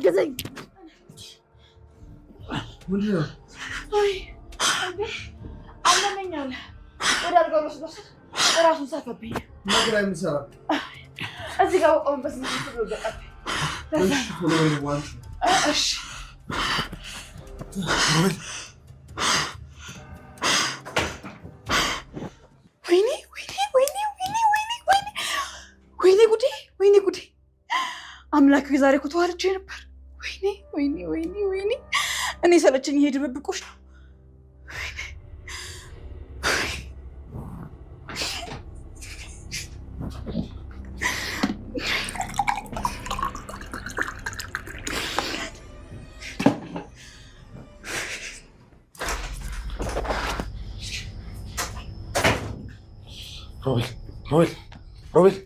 አግዘኝ። ምንድን ነው? አመመኝ አለ። ወደ አልጋው ወስዶ እራሱን ሳተብኝ። ነገር የምሰራ እዚህ ጋር በቆምበት ብሎ ወደቀብኝ። እሺ ወይኔ ወይኔ ወይኔ ወይኔ ወይኔ ወይኔ ወይኔ ጉዴ ወይኔ ጉዴ! አምላክ ዛሬ እኮ ተዋርጄ ነበር። ወይኔ ወይኔ ወይኔ ወይኔ! እኔ ሰለቸኝ። ይሄ ድብብቆሽ ነው። ሮቤል፣ ሮቤል፣ ሮቤል!